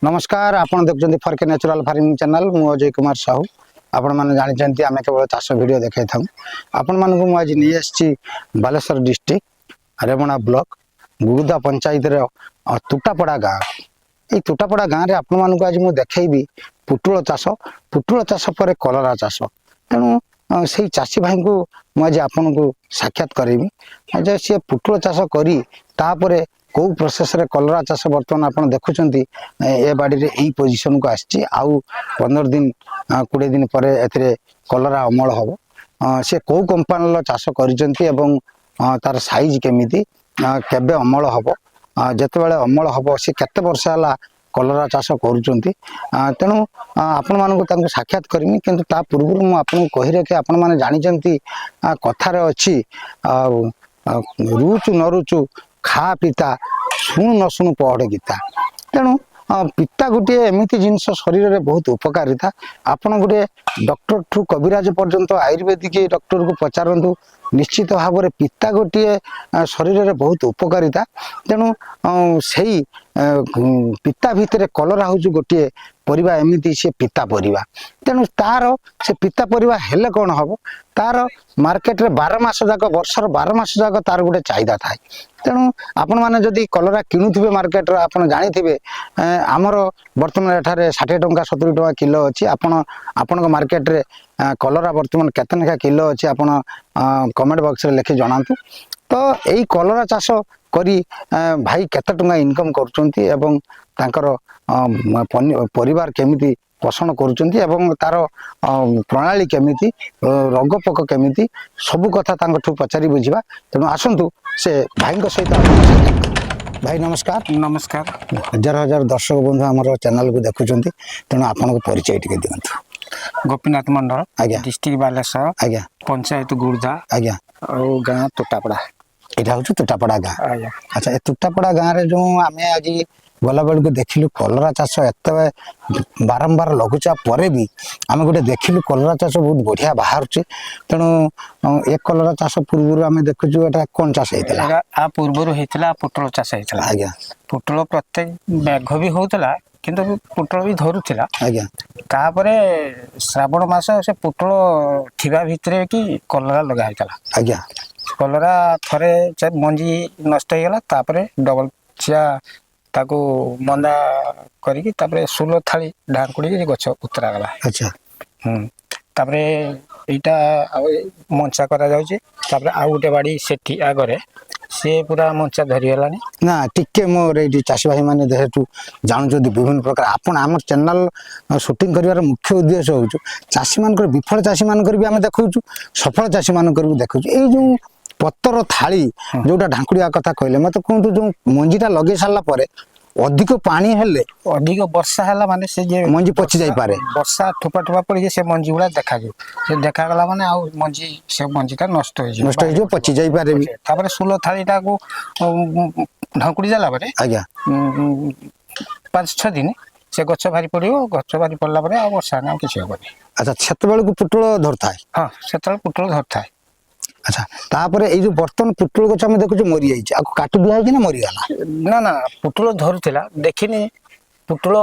ନମସ୍କାର, ଆପଣ ଦେଖୁଛନ୍ତି ଫରକେ ନ୍ୟାଚୁରାଲ ଫାର୍ମିଂ ଚ୍ୟାନେଲ। ମୁଁ ଅଜୟ କୁମାର ସାହୁ। ଆପଣମାନେ ଜାଣିଛନ୍ତି, ଆମେ କେବଳ ଚାଷ ଭିଡ଼ିଓ ଦେଖାଇଥାଉ। ଆପଣମାନଙ୍କୁ ମୁଁ ଆଜି ନେଇ ଆସିଛି ବାଲେଶ୍ୱର ଡିଷ୍ଟ୍ରିକ୍ଟ ରେମଣା ବ୍ଲକ ଗୁଗୁଦା ପଞ୍ଚାୟତର ତୁଟାପଡ଼ା ଗାଁ। ଏଇ ତୁଟାପଡ଼ା ଗାଁରେ ଆପଣମାନଙ୍କୁ ଆଜି ମୁଁ ଦେଖେଇବି ପୁଟୁଳ ଚାଷ, ପୁଟୁଳ ଚାଷ ପରେ କଲରା ଚାଷ। ତେଣୁ ସେଇ ଚାଷୀ ଭାଇଙ୍କୁ ମୁଁ ଆଜି ଆପଣଙ୍କୁ ସାକ୍ଷାତ କରାଇବି ଯେ ସିଏ ପୁଟୁଳ ଚାଷ କରି ତାପରେ କେଉଁ ପ୍ରୋସେସରେ କଲରା ଚାଷ। ବର୍ତ୍ତମାନ ଆପଣ ଦେଖୁଛନ୍ତି ଏ ବାଡ଼ିରେ ଏଇ ପୋଜିସନକୁ ଆସିଛି। ଆଉ 15 ଦିନ, 20 ଦିନ ପରେ ଏଥିରେ କଲରା ଅମଳ ହେବ। ସେ କେଉଁ କମ୍ପାନୀର ଚାଷ କରିଛନ୍ତି ଏବଂ ତାର ସାଇଜ କେମିତି, କେବେ ଅମଳ ହେବ, ଯେତେବେଳେ ଅମଳ ହେବ ସେ କେତେ ବର୍ଷ ହେଲା କଲରା ଚାଷ କରୁଛନ୍ତି। ତେଣୁ ଆପଣମାନଙ୍କୁ ତାଙ୍କୁ ସାକ୍ଷାତ କରିମି। କିନ୍ତୁ ତା ପୂର୍ବରୁ ମୁଁ ଆପଣଙ୍କୁ କହି ରଖେ, ଆପଣମାନେ ଜାଣିଛନ୍ତି, କଥାରେ ଅଛି, ଆଉ ରୁଚୁ ନ ରୁଚୁ ଖା ପିତା, ଶୁଣୁ ନ ଶୁଣୁ ପଢ଼ ଗୀତା। ତେଣୁ ପିତା ଗୋଟିଏ ଏମିତି ଜିନିଷ, ଶରୀରରେ ବହୁତ ଉପକାରିତା। ଆପଣ ଗୋଟିଏ ଡକ୍ଟରଠୁ କବିରାଜ ପର୍ଯ୍ୟନ୍ତ ଆୟୁର୍ବେଦିକ ଡକ୍ଟରକୁ ପଚାରନ୍ତୁ, ନିଶ୍ଚିତ ଭାବରେ ପିତା ଗୋଟିଏ ଶରୀରରେ ବହୁତ ଉପକାରିତା। ତେଣୁ ସେଇ ପିତା ଭିତରେ କଲରା ହେଉଛି ଗୋଟିଏ ପରିବା ଏମିତି, ସେ ପିତା ପରିବା। ତେଣୁ ତାର ସେ ପିତା ପରିବା ହେଲେ କ'ଣ ହବ, ତାର ମାର୍କେଟରେ 12 ମାସ ଯାକ, ବର୍ଷର 12 ମାସ ଯାକ ତାର ଗୋଟେ ଚାହିଦା ଥାଏ। ତେଣୁ ଆପଣମାନେ ଯଦି କଲରା କିଣୁଥିବେ ମାର୍କେଟରେ, ଆପଣ ଜାଣିଥିବେ, ଆମର ବର୍ତ୍ତମାନ ଏଠାରେ 60 ଟଙ୍କା, 70 ଟଙ୍କା କିଲୋ ଅଛି। ଆପଣ ଆପଣଙ୍କ ମାର୍କେଟରେ କଲରା ବର୍ତ୍ତମାନ କେତେ ଲେଖା କିଲୋ ଅଛି, ଆପଣ କମେଣ୍ଟ ବକ୍ସରେ ଲେଖି ଜଣାନ୍ତୁ। ତ ଏଇ କଲରା ଚାଷ କରି ଭାଇ କେତେ ଟଙ୍କା ଇନକମ୍ କରୁଛନ୍ତି ଏବଂ ତାଙ୍କର ପରିବାର କେମିତି ପୋଷଣ କରୁଛନ୍ତି ଏବଂ ତାର ପ୍ରଣାଳୀ କେମିତି, ରୋଗ ପୋକ କେମିତି, ସବୁ କଥା ତାଙ୍କଠୁ ପଚାରି ବୁଝିବା। ତେଣୁ ଆସନ୍ତୁ, ସେ ଭାଇଙ୍କ ସହିତ ଆପଣ ସାକ୍ଷାତ କରିବା। ଭାଇ, ନମସ୍କାର। ନମସ୍କାର। ହଜାର ହଜାର ଦର୍ଶକ ବନ୍ଧୁ ଆମର ଚ୍ୟାନେଲକୁ ଦେଖୁଛନ୍ତି। ତେଣୁ ଆପଣଙ୍କ ପରିଚୟ ଟିକେ ଦିଅନ୍ତୁ। ଗୋପୀନାଥ ମଣ୍ଡଳ। ଡିଷ୍ଟ୍ରିକ୍ଟ ବାଲେଶ୍ୱର, ପଞ୍ଚାୟତ ଗୁର୍ଦା ଆଉ ଗାଁ ତୋଟାପଡ଼ା। ଏଇଟା ହେଉଛି ତୁଟାପଡ଼ା ଗାଁ? ଆଜ୍ଞା। ଆଚ୍ଛା, ଏ ତୁଟାପଡ଼ା ଗାଁରେ ଯେଉଁ ଆମେ ଆଜି ଗଲାବେଳକୁ ଦେଖିଲୁ କଲରା ଚାଷ, ଏତେ ବାରମ୍ବାର ଲଘୁଚାପ ପରେ ବି ଆମେ ଗୋଟେ ଦେଖିଲୁ କଲରା ଚାଷ ବହୁତ ବଢ଼ିଆ ବାହାରୁଛି। ତେଣୁ ଏ କଲରା ଚାଷ ପୂର୍ବରୁ ଆମେ ଦେଖୁଛୁ, ଏଟା କ'ଣ ଚାଷ ହେଇଥିଲା? ଏଇଟା ଆ ପୂର୍ବରୁ ହେଇଥିଲା, ପୋଟଳ ଚାଷ ହେଇଥିଲା। ପୋଟଳ ପ୍ରତ୍ୟେକ ମେଘ ବି ହଉଥିଲା, କିନ୍ତୁ ପୋଟଳ ବି ଧରୁଥିଲା। ତାପରେ ଶ୍ରାବଣ ମାସ ସେ ପୋଟଳ ଥିବା ଭିତରେ କି କଲରା ଲଗା ହେଇଥିଲା। କଲରା ଥରେ ମଞ୍ଜି ନଷ୍ଟ ହେଇଗଲା। ତାପରେ ଡବଲ ଚିଆ ତାକୁ ମନ୍ଦା କରିକି ତାପରେ 16 ଥାଳି ଢାଙ୍କୁଡ଼ିକି ଗଛ ଉତରାଗଲା। ତାପରେ ଏଇଟା ଆଉ ଏ ମଞ୍ଚା କରାଯାଉଛି। ତାପରେ ଆଉ ଗୋଟେ ବାଡ଼ି ସେଠି ଆଗରେ, ସିଏ ପୁରା ମଞ୍ଚା ଧରିଗଲାଣି। ନା, ଟିକେ ମୋର ଏଇଠି ଚାଷୀ ଭାଇମାନେ ଯେହେତୁ ଜାଣୁଛନ୍ତି ବିଭିନ୍ନ ପ୍ରକାର, ଆପଣ ଆମ ଚ୍ୟାନେଲ ସୁଟିଂ କରିବାର ମୁଖ୍ୟ ଉଦ୍ଦେଶ୍ୟ ହେଉଛି ଚାଷୀମାନଙ୍କର, ବିଫଳ ଚାଷୀମାନଙ୍କର ବି ଆମେ ଦେଖାଉଛୁ, ସଫଳ ଚାଷୀମାନଙ୍କର ବି ଦେଖାଉଛୁ। ଏଇ ଯେଉଁ ପତର ଥାଳି ଯୋଉଟା ଢାଙ୍କୁଡ଼ିବା କଥା କହିଲେ, ମତେ କୁହନ୍ତୁ, ଯୋଉ ମଞ୍ଜିଟା ଲଗେଇ ସାରିଲା ପରେ ଅଧିକ ପାଣି ହେଲେ, ଅଧିକ ବର୍ଷା ହେଲା ମାନେ ସେ ଯେ ମଞ୍ଜି ପଚି ଯାଇପାରେ। ବର୍ଷା ଠୋପା ଠୋପା ପଡ଼ିକି ସେ ମଞ୍ଜି ଗୁଡ଼ା ଦେଖାଯିବ। ସେ ଦେଖାଗଲା ମାନେ ଆଉ ମଞ୍ଜି, ସେ ମଞ୍ଜିଟା ନଷ୍ଟ ହେଇଯିବ। ନଷ୍ଟ ହେଇଯିବ, ପଚି ଯାଇପାରେ ବି। ତାପରେ 16 ଥାଳିଟାକୁ ଢାଙ୍କୁଡ଼ି ଦେଲା ପରେ 5-6 ଦିନ ସେ ଗଛ ବାହାରି ପଡ଼ିବ। ଗଛ ବାହାରି ପଡ଼ିଲା ପରେ ଆଉ ବର୍ଷା ହେଲେ ଆଉ କିଛି ହବନି। ଆଚ୍ଛା, ସେତେବେଳକୁ ପୋଟଳ ଧରିଥାଏ? ହଁ, ସେତେବେଳେ ପୋଟଳ ଧରିଥାଏ। ଆଚ୍ଛା, ତାପରେ ଏଇ ଯୋଉ ବର୍ତ୍ତମାନ ପୋଟଳ ଗଛ ଆମେ ଦେଖୁଛୁ ମରିଯାଇଛି, ଆଉ କାଟି ଦିଆ ହେଇଛି ନା ମରିଗଲା? ନା ନା, ପୋଟଳ ଧରୁଥିଲା। ଦେଖିନି, ପୋଟଳ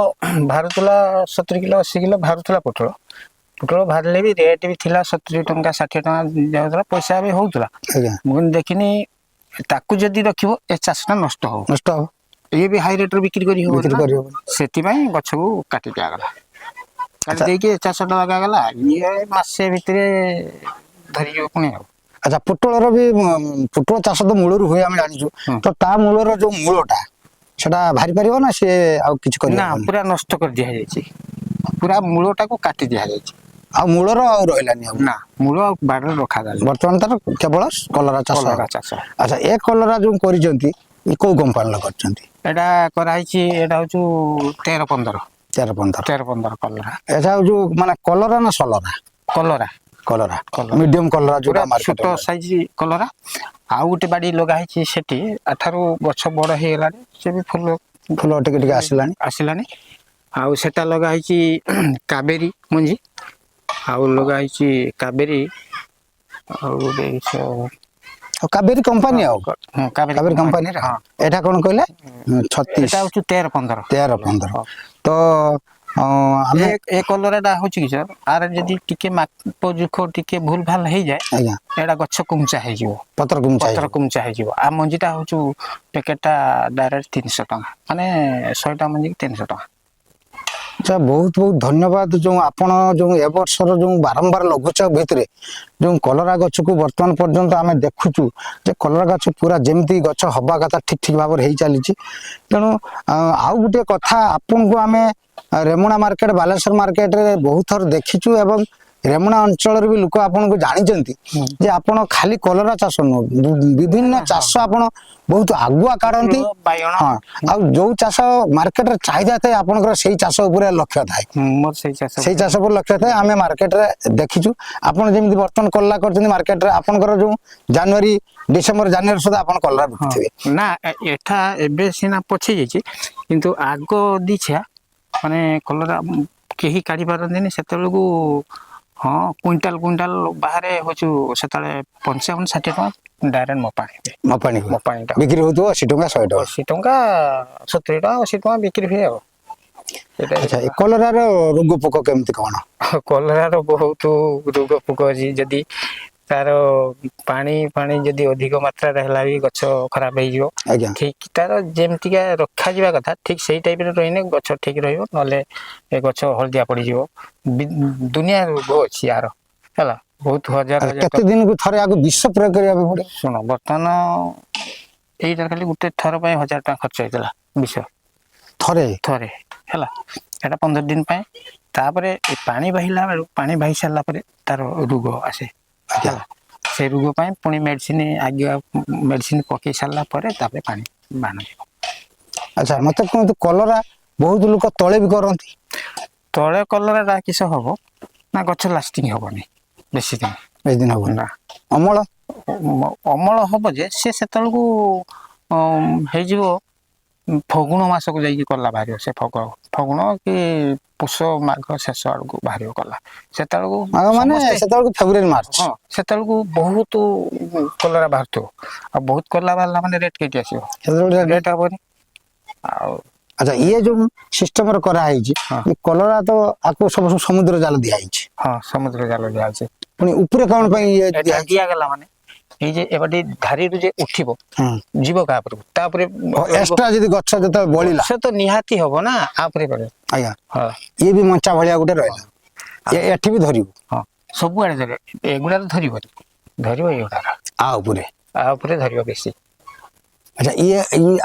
ବାହାରୁଥିଲା, 70 କିଲୋ, 80 କିଲୋ ବାହାରୁଥିଲା ପୋଟଳ। ପୋଟଳ ବାହାରିଲେ ବି ରେଟ୍ ବି ଥିଲା, 70 ଟଙ୍କା, 60 ଟଙ୍କା ଯାଉଥିଲା, ପଇସା ବି ହଉଥିଲା। ମୁଁ କିନ୍ତୁ ଦେଖିନି, ତାକୁ ଯଦି ରଖିବ ଏ ଚାଷଟା ନଷ୍ଟ ହବ। ନଷ୍ଟ ହବ। ଇଏ ବି ହାଇ ରେଟ୍ରେ ବିକ୍ରି କରି ହବ। ବିକ୍ରି କରିହବ। ସେଥିପାଇଁ ଗଛକୁ କାଟି ଦିଆଗଲା। କାଟି ଦେଇକି ଏ ଚାଷଟା ଲଗାଗଲା। ଇଏ ମାସେ ଭିତରେ ଧରିଯିବ ପୁଣି ଆଉ। ଆଚ୍ଛା, ପୋଟଳର ବି ପୋଟଳ ଚାଷ ତ ମୂଳରୁ ହୁଏ, ଆମେ ଜାଣିଛୁ। ତ ତା ମୂଳର ଯୋଉ ମୂଳଟା, ସେଟା ବାହାରି ପାରିବ ନା ସିଏ ଆଉ କିଛି ନା। କରିବ? ପୁରା ନଷ୍ଟ କରି ଦିଆଯାଇଛି, ପୁରା ମୂଳଟାକୁ କାଟି ଦିଆଯାଇଛି। ଆଉ ମୂଳର ଆଉ ରହିଲାନି ଆଉ? ନା, ମୂଳ ଆଉ ବାଡ଼ିରେ ରଖାଗଲା। ବର୍ତ୍ତମାନ ତାର କେବଳ କଲରା ଚାଷ? କଲରା ଚାଷ। ଆଚ୍ଛା, ଏ କଲରା ଯୋଉ କରିଛନ୍ତି, ଏ କୋଉ କମ୍ପାନୀର କରିଛନ୍ତି? ଏଇଟା କରାହେଇଛି, ଏଇଟା ହଉଛି 13 15। 13 15? 13 15 କଲରା। ଏଟା ଯୋଉ ମାନେ କଲରା ନା ସଲରା? କଲରା। କଲରା। କଲରା। ମିଡିୟମ କଲରା ପୁରା ଯୋଉଟା ମାର୍କେଟ। ଛୋଟ ସାଇଜ କଲରା। ଆଉ ଗୋଟେ ବାଡ଼ି ଲଗା ହେଇଛି ସେଠି, ଏଠାରୁ ଗଛ ବଡ ହେଇଗଲାଣି, ସେ ବି ଫୁଲ ଫୁଲ ଟିକେ ଟିକେ ଆସିଲାଣି। ଆସିଲାଣି। ଆଉ ସେଟା ଲଗା ହେଇଛି କାବେରୀ ମଞ୍ଜି, ଆଉ ଲଗା ହେଇଛି କାବେରୀ, ଆଉ ଗୋଟେ ଆଉ କାବେରୀ କମ୍ପାନୀ, ଆଉ ହଁ, କାବେରୀ। କାବେରୀ କମ୍ପାନୀର। ହଁ। ଏଇଟା କଣ କହିଲେ, 36? ଏଟା ହଉଛି 13 15। 13 15। ତ ଆମେ ଏ କଲରାଟା ହଉଛି କି ସାର୍, ଆର ଯଦି ଟିକେ ମାପ ଜୁଖ ଟିକେ ଭୁଲ ଭାଲ ହେଇଯାଏ, ଏଇଟା ଗଛ କୁଞ୍ଚା ହେଇଯିବ। ପତ୍ର କୁଞ୍ଚା। ପତ୍ର କୁଞ୍ଚା ହେଇଯିବ। ଆଉ ମଞ୍ଜିଟା ହଉଛି ପ୍ୟାକେଟଟା ଡାଇରେକ୍ଟ 300 ଟଙ୍କା, ମାନେ 100ଟା ମଞ୍ଜିକି 300 ଟଙ୍କା। ଆଚ୍ଛା, ବହୁତ ବହୁତ ଧନ୍ୟବାଦ। ଯେଉଁ ଆପଣ ଯେଉଁ ଏ ବର୍ଷର ଯେଉଁ ବାରମ୍ବାର ଲଘୁଚାପ ଭିତରେ ଯେଉଁ କଲରା ଗଛକୁ ବର୍ତ୍ତମାନ ପର୍ଯ୍ୟନ୍ତ ଆମେ ଦେଖୁଛୁ ଯେ କଲରା ଗଛ ପୁରା ଯେମିତି ଗଛ ହବା କଥା ଠିକ ଠିକ ଭାବରେ ହେଇ ଚାଲିଛି। ତେଣୁ ଆଉ ଗୋଟିଏ କଥା, ଆପଣଙ୍କୁ ଆମେ ରେମୁଣା ମାର୍କେଟ, ବାଲେଶ୍ୱର ମାର୍କେଟରେ ବହୁତ ଥର ଦେଖିଛୁ ଏବଂ ରେମୁଣା ଅଞ୍ଚଳରେ ବି ଲୋକ ଆପଣଙ୍କୁ ଜାଣିଛନ୍ତି ଯେ ଆପଣ ଖାଲି କଲରା ଚାଷ ନୁହଁ, ବିଭିନ୍ନ ଚାଷ ଆପଣ ବହୁତ ଆଗୁଆ କାଢନ୍ତି। ବାଇଗଣ। ହଁ, ଆଉ ଯୋଉ ଚାଷ ମାର୍କେଟରେ ଚାହିଦା ଥାଏ, ଆପଣଙ୍କର ସେଇ ଚାଷ ଉପରେ ଲକ୍ଷ୍ୟ ଥାଏ। ମୋର ସେଇ ଚାଷ। ସେଇ ଚାଷ ଉପରେ ଲକ୍ଷ୍ୟ ଥାଏ। ଆମେ ମାର୍କେଟରେ ଦେଖିଛୁ, ଆପଣ ଯେମିତି ବର୍ତ୍ତମାନ କଲରା କରୁଛନ୍ତି, ମାର୍କେଟରେ ଆପଣଙ୍କର ଯୋଉ ଜାନୁଆରୀ, ଡିସେମ୍ବର, ଜାନୁଆରୀ ସୁଦ୍ଧା ଆପଣ କଲରା ବିକୁଥିବେ। ନା, ଏଠା ଏବେ ସିନା ପଛେଇ ଯାଇଛି, କିନ୍ତୁ ଆଗ ଦିଛା ମାନେ କଲରା କେହି କାଢି ପାରନ୍ତିନି ସେତେବେଳକୁ। ହଁ, କୁଇଣ୍ଟାଲ କୁଇଣ୍ଟାଲ ବାହାରେ ହଉଛୁ। ସେତେବେଳେ 55-60 ଟଙ୍କା ଡାଇରେକ୍ଟ ମପାଣି ହୁଏ। ମପାଣି ହୁଏ। ମପାଣିଟା। ବିକ୍ରି ହଉଥିବ 80 ଟଙ୍କା, 100 ଟଙ୍କା। 80 ଟଙ୍କା, 70 ଟଙ୍କା, 80 ଟଙ୍କା ବିକ୍ରି ହୁଏ। ଆଉ ଏଇଟା ଆଚ୍ଛା, ଏ କଲରାର ରୋଗ ପୋକ କେମିତି କଣ? କଲରାର ବହୁତ ରୋଗ ପୋକ ଅଛି। ଯଦି ତାର ପାଣି ଫାଣି ଯଦି ଅଧିକ ମାତ୍ରାରେ ହେଲା ବି ଗଛ ଖରାପ ହେଇଯିବ। ଠିକ ତାର ଯେମିତିକା ରଖାଯିବା କଥା, ଠିକ ସେଇ ଟାଇପର ରହିଲେ ଗଛ ଠିକ ରହିବ, ନହେଲେ ଏ ଗଛ ହଳଦିଆ ପଡିଯିବ। ଦୁନିଆ ରୋଗ ଅଛି ୟାର, ହେଲା, ବହୁତ ହଜାର ହଜାର। କେତେ ଦିନକୁ ଥରେ ଆକୁ ବିଷ ପ୍ରୟୋଗ କରିବା ପାଇଁ ପଡେ? ଶୁଣ, ବର୍ତ୍ତମାନ ଏଇଟା ଖାଲି ଗୋଟେ ଥର ପାଇଁ 1000 ଟଙ୍କା ଖର୍ଚ୍ଚ ହେଇଥିଲା ବିଷ। ଥରେ? ଥରେ ହେଲା। ଏଟା 15 ଦିନ ପାଇଁ। ତାପରେ ଏ ପାଣି ବାହିଲା ବେଳକୁ, ପାଣି ବାହି ସାରିଲା ପରେ ତାର ରୋଗ ଆସେ। ହେଲା, ସେ ରୋଗ ପାଇଁ ପୁଣି ମେଡିସିନ, ଆଜ୍ଞା, ମେଡିସିନ ପକେଇ ସାରିଲା ପରେ ତାପରେ ପାଣି ବାହାରିବ। ଆଚ୍ଛା, ମତେ କୁହନ୍ତୁ, କଲରା ବହୁତ ଲୋକ ତଳେ ବି କରନ୍ତି। ତଳେ କଲରାଟା କିସ ହବ ନା, ଗଛ ଲାଷ୍ଟିଂ ହବନି ବେଶୀ ଦିନ। ବେଶୀ ଦିନ ହବନି? ନା। ଅମଳ? ଅମଳ ହବ ଯେ ସେ ସେତେବେଳକୁ ହେଇଯିବ। ଫଗୁଣ ମାସକୁ ଯାଇକି କଲା ବାହାରିବ। ସେ ଫଗୁଣ କି ପୁଷ ମାଘ ଶେଷ ଆଡ଼କୁ ବାହାରିବ କଲା ସେତେବେଳକୁ। ମାଘ ମାନେ ସେତେବେଳକୁ ଫେବୃଆରୀ, ମାର୍ଚ୍ଚ। ହଁ, ସେତେବେଳକୁ ବହୁତ କଲରା ବାହାରୁଥିବ। ଆଉ ବହୁତ କଲରା ବାହାରିଲା ମାନେ ରେଟ୍ କେଠି ଆସିବ? ସେତେବେଳେ ରେଟ୍ ହବନି ଆଉ। ଆଚ୍ଛା, ଇଏ ଯୋଉ ସିଷ୍ଟମରେ କରାହେଇଛି, ଏ କଲରା ତ ଆକୁ ସବୁ ସବୁ ସମୁଦ୍ର ଜାଲ ଦିଆହେଇଛି। ହଁ, ସମୁଦ୍ର ଜାଲ ଦିଆହେଇଛି। ପୁଣି ଉପରେ କଣ ପାଇଁ ଇଏ ଏଟା ଦିଆହେଇଛି? ଦିଆଗଲା ମାନେ ଏଇ ଯେ ଏবার ଟିକେ ଧାରିରୁ ଯେ ଉଠିବ, ଯିବ କାହା ଉପରକୁ ତାପରେ। ଏକ୍ସଟ୍ରା ଯଦି ଗଛ ଯେତେବେଳେ ବଳିଲା। ସେ ତ ନିହାତି ହବ ନା ଆ ଉପରେ ପଡେ। ହଁ। ଇଏ ବି ମଞ୍ଚା ଭଳିଆ ଗୋଟେ ରହିଲା, ଏଠି ବି ଧରିବ। ହଁ, ସବୁଆଡେ ଧରିବ। ଏଗୁଡାର ଧରିବନି, ଧରିବ ଏଗୁଡାର। ଆ ଉପରେ। ଆ ଉପରେ ଧରିବ ବେଶୀ। ଆଚ୍ଛା, ଇଏ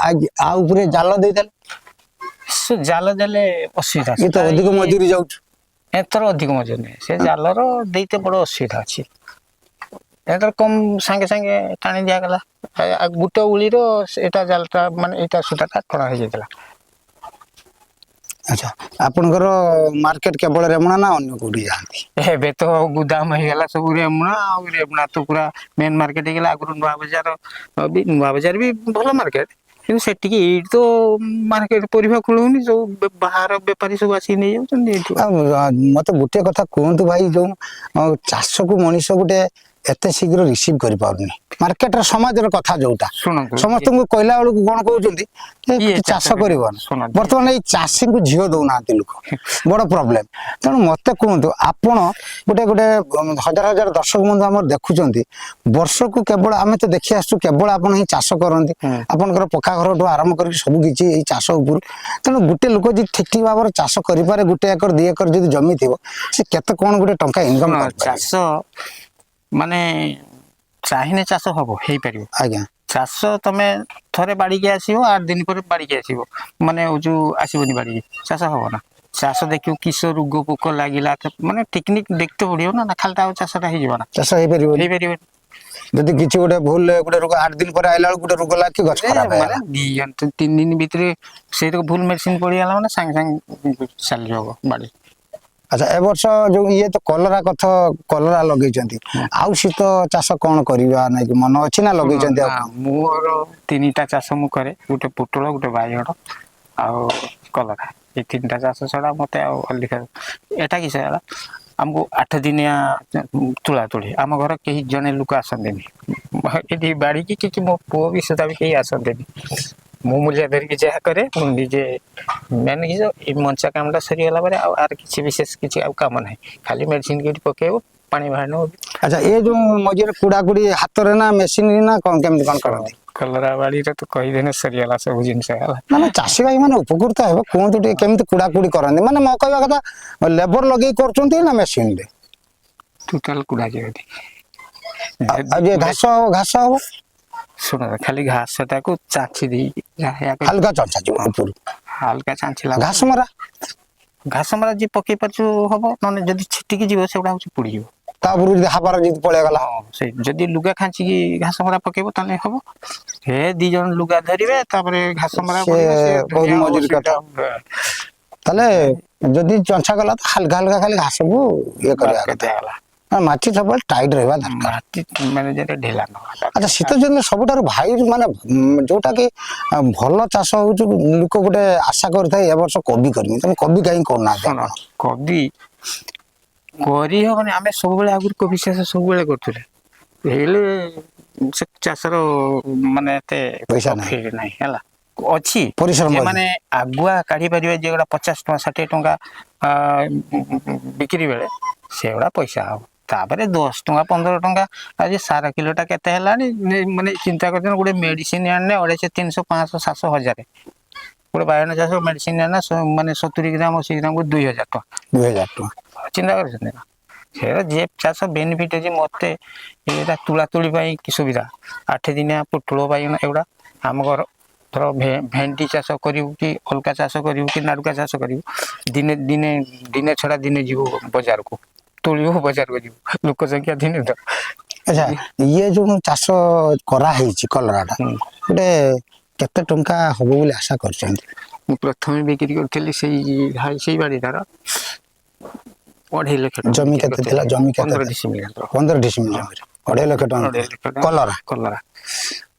ଆ ଉପରେ ଜାଲ ଦେଇଦେଲେ? ସେ ଜାଲ ଦେଲେ ଅସୁବିଧା। ଇଏ ତ ଅଧିକ ମଜୁରୀ ଯାଉଛି। ଏଥର ଅଧିକ ମଜୁରୀ ନାହିଁ। ସେ ଜାଲର ଦେଇତେ ବଡ ଅସୁବିଧା ଅଛି। ଏଥର କମ ସାଙ୍ଗେ ସାଙ୍ଗେ ଟାଣି ଦିଆଗଲା। ଆଉ ଗୋଟେ ଉଳିର ଏଇଟା ଜାଲଟା, ମାନେ ଏଇଟା ସୂତାଟା ଟଣା ହେଇଯାଇଥିଲା। ଆଚ୍ଛା, ଆପଣଙ୍କର ମାର୍କେଟ କେବଳ ରେମୁଣା ନା ଅନ୍ୟ କୋଉଠି ଯାଆନ୍ତି? ଏବେ ତ ଗୁଦାମ ହେଇଗଲା ସବୁ ରେମୁଣା। ଆଉ ରେମୁଣା ତ ପୁରା ମେନ୍ ମାର୍କେଟ ହେଇଗଲା। ଆଗରୁ ନୂଆ ବଜାର ବି, ନୂଆ ବଜାର ବି ଭଲ ମାର୍କେଟ, କିନ୍ତୁ ସେଠିକି ଏଇଠି ତ ମାର୍କେଟ ପରିବା ଖୋଳୁନି, ସବୁ ବାହାର ବେପାରୀ ସବୁ ଆସିକି ନେଇଯାଉଛନ୍ତି ଏଇଠୁ। ଆଉ ମତେ ଗୋଟିଏ କଥା କୁହନ୍ତୁ ଭାଇ, ଯୋଉ ଚାଷକୁ ମଣିଷ ଗୋଟେ ଏତେ ଶୀଘ୍ର ରିସିଭ କରିପାରୁନି ମାର୍କେଟର, ସମାଜର କଥା ଯୋଉଟା, ଶୁଣନ୍ତୁ, ସମସ୍ତଙ୍କୁ କହିଲା ବେଳକୁ କଣ କହୁଛନ୍ତି ଯେ କିଏ ଚାଷ ଚାଷ କରିବ? ଶୁଣନ୍ତୁ। ବର୍ତ୍ତମାନ ଏଇ ଚାଷୀଙ୍କୁ ଝିଅ ଦଉନାହାନ୍ତି ଲୋକ, ବଡ ପ୍ରୋବ୍ଲେମ। ତେଣୁ ମତେ କୁହନ୍ତୁ ଆପଣ, ଗୋଟେ ଗୋଟେ ହଜାର ହଜାର ଦର୍ଶକ ବନ୍ଧୁ ଆମର ଦେଖୁଛନ୍ତି, ବର୍ଷକୁ କେବଳ ଆମେ ତ ଦେଖି ଆସୁଛୁ କେବଳ ଆପଣ ହିଁ ଚାଷ କରନ୍ତି। ଆପଣଙ୍କର ପକ୍କା ଘରଠୁ ଆରମ୍ଭ କରିକି ସବୁ କିଛି ଏଇ ଚାଷ ଉପରୁ। ତେଣୁ ଗୋଟେ ଲୋକ ଯଦି ଠିକ ଠିକ ଭାବରେ ଚାଷ କରିପାରେ, 1 ଏକର 2 ଏକର ଯଦି ଜମି ଥିବ, ସେ କେତେ କଣ ଗୋଟେ ଟଙ୍କା ଇନକମ ଶୁଣ, କରିପାରିବ? ଚାଷ ମାନେ ଚାହିଁଲେ ଚାଷ ହବ, ହେଇପାରିବ। ଚାଷ ତମେ ଥରେ ବାଡ଼ିକି ଆସିବ, 8 ଦିନ ପରେ ବାଡ଼ିକି ଆସିବ, ମାନେ ଯୋଉ ଆସିବନି ବାଡ଼ିକି, ଚାଷ ହବ ନା? ଚାଷ ଦେଖିବ କିସ ରୋଗ ପୋକ ଲାଗିଲା, ତ ମାନେ ଟେକ୍ନିକ ଦେଖିତେ ପଡିବ ନା। ନା ଖାଲି ଆଉ ଚାଷଟା ହେଇଯିବ ନା? ଚାଷ ହେଇପାରିବନି। ହେଇପାରିବନି। ଯଦି କିଛି ଗୋଟେ ଭୁଲ ଗୋଟେ ରୋଗ, 8 ଦିନ ପରେ ଆଇଲା ବେଳକୁ ଗୋଟେ ରୋଗ ଲାଗି ଗଛ ଖରାପ ମାନେ ହେଇଗଲା। 2 3 ଦିନ ଭିତରେ ସେଇ ଭୁଲ ମେଡିସିନ ପଡିଗଲା ମାନେ ସାଙ୍ଗେ ସାଙ୍ଗେ ଚାଲିଯିବ ବାଡ଼ି। ଆଚ୍ଛା, ଏ ବର୍ଷ ଯୋଉ ଇଏ ତ କଲରା କଥା, କଲରା ଲଗେଇଛନ୍ତି, ଆଉ ଶୀତ ଚାଷ କଣ କରିବା ନାଇଁ କି ମନ ଅଛି ନା ଲଗେଇଛନ୍ତି ଆଉ ନା, କଣ? ମୋର ତିନିଟା ଚାଷ ମୁଁ କରେ, ଗୋଟେ ପୋଟଳ, ଗୋଟେ ବାଇଗଣ ଆଉ କଲରା। ଏଇ ତିନିଟା ଚାଷ ଛଡା ମତେ ଆଉ ଅଧିକା ଏଟା କିସ ହେଲା, ଆମକୁ 8 ଦିନିଆ ତୁଳା ତୁଳି, ଆମ ଘର କେହି ଜଣେ ଲୋକ ଆସନ୍ତିନି। ଏଠି ବାଡ଼ିକି କି ମୋ ପୁଅ ବି ସୁଦ୍ଧା ବି କେହି ଆସନ୍ତିନି। ମୁଁ ମୂଲିଆ ଧରିକି ଯାହା କରେ, ମୁଁ ନିଜେ। ମେନ୍ କି ଏଇ ମଞ୍ଚା କାମଟା ସରିଗଲା ପରେ ଆଉ ଆର କିଛି ବିଶେଷ କିଛି ଆଉ କାମ ନାହିଁ। ଖାଲି ମେଡିସିନ କିଛି ପକେଇବ, ପାଣି ବାହାରିବ। ଆଚ୍ଛା, ଏ ଯୋଉ ମଝିରେ କୁଡା କୁଡି ହାତରେ ନା ମେସିନ ନା କଣ କେମିତି କଣ କରନ୍ତି? କଲରା ବାଡ଼ିରେ ତ କହିଦେନେ ସରିଗଲା ସବୁ ଜିନିଷ ହେଲା। ମାନେ ଚାଷୀ ଭାଇ ମାନେ ଉପକୃତ ହେବ, କୁହନ୍ତୁ ଟିକେ କେମିତି କୁଡା କୁଡି କରନ୍ତି। ମାନେ ମୋ କହିବା କଥା, ଲେବର ଲଗେଇ କରୁଛନ୍ତି ନା ମେସିନରେ? ଟୋଟାଲ କୁଡା ଯିବନି। ଆଉ ଯେ ଘାସ ହବ? ଶୁଣ, ଖାଲି ଘାସଟାକୁ ଚାଞ୍ଚି ଦେଇକି ଯାହା ହାଲକା ଚଞ୍ଚା ଯିବ ଉପରୁ। ହାଲକା ଚାଞ୍ଚିଲା। ଘାସ ମରା? ଘାସ ମରା ଯିଏ ପକେଇ ପାରୁଛୁ ହବ, ନହେଲେ ଯଦି ଛିଟିକି ଯିବ, ସେଗୁଡା ହଉଛି ପୋଡିଯିବ। ତା ଉପରୁ ଯଦି ହାବାର ଯଦି ପଳେଇଗଲା? ହଁ, ସେଇ ଯଦି ଲୁଗା ଖାଞ୍ଚିକି ଘାସ ମରା ପକେଇବ ତାହେଲେ ହବ। ହେ 2 ଜଣ ଲୁଗା ଧରିବେ, ତାପରେ ଘାସ ମରା ସେ ପଡିବ, ସେ ବହୁତ ଦୁନିଆ ମଜୁରୀ ଅସୁବିଧା। କଥା। ତାହେଲେ ଯଦି ଚଞ୍ଚା ଗଲା ତ ହାଲକା ହାଲକା ଖାଲି ଘାସକୁ ଇଏ କରିବା କଥା। ଦିଆଗଲା। ନା, ମାଟି ସବୁବେଳେ ଟାଇଟ୍ ରହିବା ଦରକାର। ମାଟି ମାନେ ଯେତେ ଢିଲା ନ ହବା ଦରକାର। ଆଚ୍ଛା, ଶୀତ ଦିନେ ସବୁଠାରୁ ଭାଇ ମାନେ ଯୋଉଟା କି ଭଲ ଚାଷ ହଉଛି, ଲୋକ ଗୋଟେ ଆଶା କରିଥାଏ ଏ ବର୍ଷ କୋବି କରିବି। ତମେ କୋବି କାହିଁକି କରୁନାହାନ୍ତି? ଶୁଣ, କୋବି କରି ହବନି। ଆମେ ସବୁବେଳେ ଆଗରୁ କୋବି ଚାଷ ସବୁବେଳେ କରୁଥିଲେ, ହେଲେ ସେ ଚାଷର ମାନେ ଏତେ ପଇସା ନାହିଁ। ପ୍ରଫିଟ ନାହିଁ। ହେଲା ଅଛି ପରିଶ୍ରମ ଅଛି। ମାନେ ଆଗୁଆ କାଢି ପାରିବେ, ଯେଗୁଡ଼ା 50 ଟଙ୍କା 60 ଟଙ୍କା ବିକ୍ରି ବେଳେ ସେଗୁଡ଼ା ପଇସା ହବ। ତାପରେ 10 ଟଙ୍କା 15 ଟଙ୍କା। ଆଜି ସାର କିଲୋଟା କେତେ ହେଲାଣି ମାନେ ଚିନ୍ତା କରୁଛନ୍ତି। ଗୋଟେ ମେଡିସିନ ଆଣିଲେ 250, 300, 500, 700, 1000। ଗୋଟେ ବାଇଗଣ ଚାଷ ମେଡିସିନ ଆଣିଲେ ମାନେ 70 ଗ୍ରାମ 80 ଗ୍ରାମକୁ 2000 ଟଙ୍କା। 2000 ଟଙ୍କା। ଚିନ୍ତା କରୁଛନ୍ତି ନା? ସେଟା ଯେ ଚାଷ ବେନିଫିଟ୍ ଅଛି। ମତେ ଏଇଟା ତୁଳା ତୁଳି ପାଇଁ କି ସୁବିଧା, 8 ଦିନିଆ ପୋଟଳ, ବାଇଗଣ ଏଗୁଡ଼ା। ଆମ ଘର ଧର ଭେଣ୍ଡି ଚାଷ କରିବୁ କି ଅଲଗା ଚାଷ କରିବୁ କି ନାଡୁକା ଚାଷ କରିବୁ, ଦିନେ ଦିନେ ଦିନେ ଛଡ଼ା ଦିନେ ଯିବୁ ବଜାରକୁ, ତୋଳିବୁ, ବଜାରକୁ ଯିବୁ, ଲୋକ ସଂଖ୍ୟା ଦିନେ ତ। ଆଚ୍ଛା, ଇଏ ଯୋଉ ଚାଷ କରାହେଇଛି କଲରାଟା, ଗୋଟେ କେତେ ଟଙ୍କା ହବ ବୋଲି ଆଶା କରିଛନ୍ତି? ମୁଁ ପ୍ରଥମେ ବିକ୍ରି କରିଥିଲି ସେଇ ସେଇ ବାଡ଼ିଟାର 2.5 ଲକ୍ଷ ଟଙ୍କା। ଜମି ବିକ୍ରି କେତେ କରିଥିଲି। ଥିଲା? ଜମି କେତେ 15 ଥିଲା? ଡିସିମିଲ। 15 ଡିସିମିଲ ଜମିରେ 2.5 ଲକ୍ଷ ଟଙ୍କା? 2.5 ଲକ୍ଷ ଟଙ୍କା। କଲରା? କଲରା।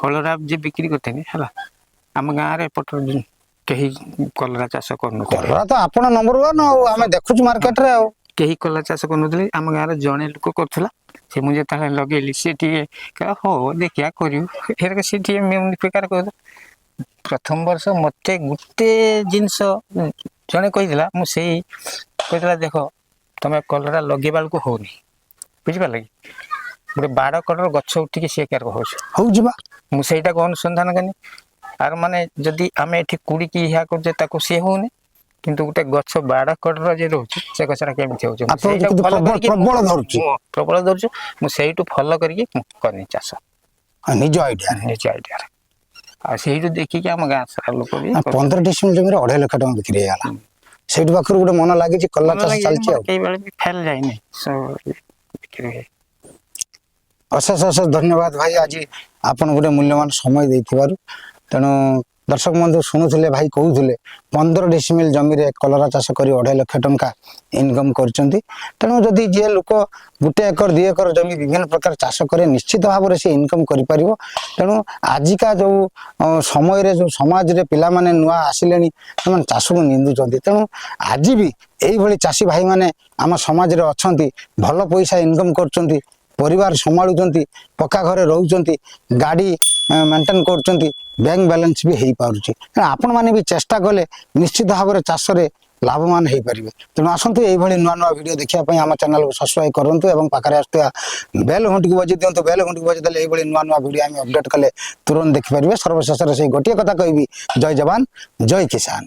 କଲରା ଯେ ବିକ୍ରି କରିଥିଲି, ହେଲା ଆମ ଗାଁରେ ଏପଟ କେହି କଲରା ଚାଷ କରୁନଥିଲେ। କଲରା ତ ଆପଣ ନମ୍ବର ୱାନ୍ ଆଉ, ଆମେ ଦେଖୁଛୁ ମାର୍କେଟରେ ଆଉ। କେହି କଲରା ଚାଷ କରୁନଥିଲେ। ଆମ ଗାଁରେ ଜଣେ ଲୋକ କରୁଥିଲା। ସେ ମୁଁ ଯେତେବେଳେ ଲଗେଇଲି, ସେ ଟିକେ କହିଲା, ହଉ ଦେଖିବା କରିବୁ। ଏରକ ସେ ଟିକେ ପ୍ରକାର କହୁଥିଲା। ପ୍ରଥମ ବର୍ଷ ମତେ ଗୋଟେ ଜିନିଷ ଜଣେ କହିଥିଲା, ମୁଁ ସେଇ କହିଥିଲା, ଦେଖ ତମେ କଲରା ଲଗେଇବା ବେଳକୁ ହଉନି, ବୁଝିପାରିଲେ କି? ଗୋଟେ ବାଡ଼ କଡ଼ର ଗଛ ଉଠିକି ସିଏ କ୍ୟାର ହଉଛି। ହଉଛି ବା। ମୁଁ ସେଇଟାକୁ ଅନୁସନ୍ଧାନ କଲି। ଆର ମାନେ ଯଦି ଆମେ ଏଠି କୁଡ଼ିକି ଏହା କରୁଛେ, ତାକୁ ସିଏ ହଉନି, କିନ୍ତୁ ଗୋଟେ ଗଛ ବାଡ଼ କଡ଼ର ଯେ ରହୁଛି, ସେ ଗଛଟା କେମିତି ହଉଛି? ମୁଁ ଆପଣ ସେଇଟାକୁ କିନ୍ତୁ follow କରିକି ପ୍ରବଳ ଧରୁଛି। ମୁଁ ପ୍ରବଳ ଧରୁଛି। ମୁଁ ସେଇଠୁ ଫଲୋ କରିକି ମୁଁ କଲି ଚାଷ। ହଁ, ନିଜ ଆଇଡିଆ। ନିଜ ଆଇଡିଆରେ। ଆଉ ସେଇଠୁ ଦେଖିକି ଆମ ଗାଁ ସାରା ଲୋକ ବି 15 ଡିସିମିଲ ଜମିରେ 2.5 ଲକ୍ଷ ଟଙ୍କା ବିକ୍ରି ହେଇଗଲା। ସେଇଠୁ ପାଖରୁ ଗୋଟେ ମନ ଲାଗିଛି, କଲରା ମନ ଚାଷ ଲାଗିଛି, ଚାଲିଛି। ମୋର ଆଉ କେହି ବେଳେ ବି ଫେଲ ଯାଇନି, ସବୁ ବିକ୍ରି ହୁଏ। ଅଶେଷ ଅଶେଷ ଧନ୍ୟବାଦ ଭାଇ, ଆଜି ଆପଣ ଗୋଟେ ମୂଲ୍ୟବାନ ସମୟ ଦେଇଥିବାରୁ। ତେଣୁ ଦର୍ଶକ ବନ୍ଧୁ ଶୁଣୁଥିଲେ, ଭାଇ କହୁଥିଲେ 15 ଡିସିମିଲ ଜମିରେ କଲରା ଚାଷ କରି 2.5 ଲକ୍ଷ ଟଙ୍କା ଇନକମ୍ କରିଛନ୍ତି। ତେଣୁ ଯଦି ଯିଏ ଲୋକ 1 ଏକର 2 ଏକର ଜମି ବିଭିନ୍ନ ପ୍ରକାର ଚାଷ କରେ, ନିଶ୍ଚିତ ଭାବରେ ସେ ଇନକମ୍ କରିପାରିବ। ତେଣୁ ଆଜିକା ଯେଉଁ ସମୟରେ, ଯେଉଁ ସମାଜରେ ପିଲାମାନେ ନୂଆ ଆସିଲେଣି, ସେମାନେ ଚାଷକୁ ନିନ୍ଦୁଛନ୍ତି। ତେଣୁ ଆଜି ବି ଏଇଭଳି ଚାଷୀ ଭାଇମାନେ ଆମ ସମାଜରେ ଅଛନ୍ତି, ଭଲ ପଇସା ଇନକମ୍ କରୁଛନ୍ତି, ପରିବାର ସମ୍ଭାଳୁଛନ୍ତି, ପକ୍କା ଘରେ ରହୁଛନ୍ତି, ଗାଡ଼ି ମେଣ୍ଟେନ୍ କରୁଛନ୍ତି, ବ୍ୟାଙ୍କ ବାଲାନ୍ସ ବି ହେଇପାରୁଛି। ତେଣୁ ଆପଣମାନେ ବି ଚେଷ୍ଟା କଲେ ନିଶ୍ଚିତ ଭାବରେ ଚାଷରେ ଲାଭବାନ ହେଇପାରିବେ। ତେଣୁ ଆସନ୍ତୁ, ଏଇଭଳି ନୂଆ ନୂଆ ଭିଡ଼ିଓ ଦେଖିବା ପାଇଁ ଆମ ଚ୍ୟାନେଲକୁ ସବସ୍କ୍ରାଇବ୍ କରନ୍ତୁ ଏବଂ ପାଖରେ ଆସୁଥିବା ବେଲ୍ ଘଣ୍ଟିକୁ ବଜାଇ ଦିଅନ୍ତୁ। ବେଲ୍ ଘଣ୍ଟିକୁ ବଜାଇ ଦେଲେ ଏଇଭଳି ନୂଆ ନୂଆ ଭିଡ଼ିଓ ଆମେ ଅପଡେଟ୍ କଲେ ତୁରନ୍ତ ଦେଖିପାରିବେ। ସର୍ବଶେଷରେ ସେଇ ଗୋଟିଏ କଥା କହିବି, ଜୟ ଯବାନ, ଜୟ କିଷାନ।